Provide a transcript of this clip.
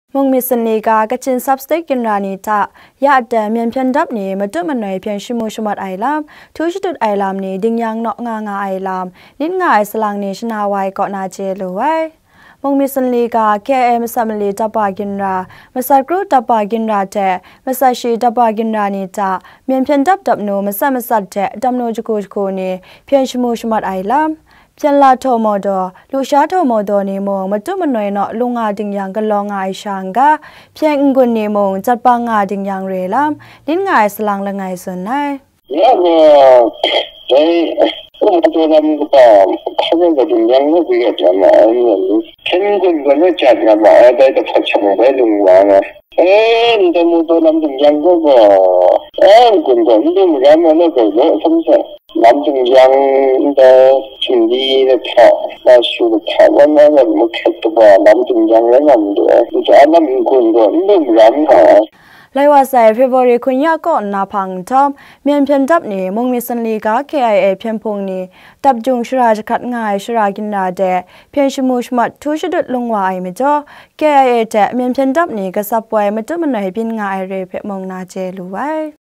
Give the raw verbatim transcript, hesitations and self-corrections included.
Mung myit sanli ga Kachin Sub-State ginra ni hta ya aten myen hpyen dap ni matu manoi hpyen shamu shamat ai lam, htu shadut ai lam ni dingyang naw nga nga ai lam, lit nga ai salang ni shana wa ai kaw na chye lu ai. Mung myit sanli ga K I A masat mali dapa ginra, masat kru dapa ginra hte masat shi dapa ginra ni hta myen hpyen dap dap nu masat masat hte dap nu jaku jaku ni hpyen shamu shamat ai lam, Pyen la htaw maw daw, lusha htaw maw daw ni mung matu manoi naw lung nga dingyang galaw nga ai sha n ga, hpyen n-gun ni mung jat bang nga dingyang re lam, lit nga ai salang langai tsun ai. Ya gaw, dai, um, daw lam kaba, hkaw ai dingyang naw gwi ya jat ma ai, hpyen n-gun gaw naw jat nga ma ai, dai dahpawt sha dai lung wa nga. E, ndai mu daw lam dingyang gaw gaw, e, n-gun gaw n lu maram ai, naw gaw naw hkam hte, lam dingyang ndai htingli lahta, mashu lahta, wan ai lam mahkrat kaba lam dingyang rai nga malu ai, nta lam n-gun gaw n lu maram nga ai. Lai wa sai, February hkun ya kaw nna hpang nhtawm, myen hpyen dap ni mung myit sanli ga K I A hpyen hpung ni dap jung shara jahkrat nga ai shara ginra de hpyen shamu shamat htu shadut lung wa ai majaw, K I A hte myen hpyen dap ni gasap wai matu manoi byin nga ai re hpe mung na chye lu ai.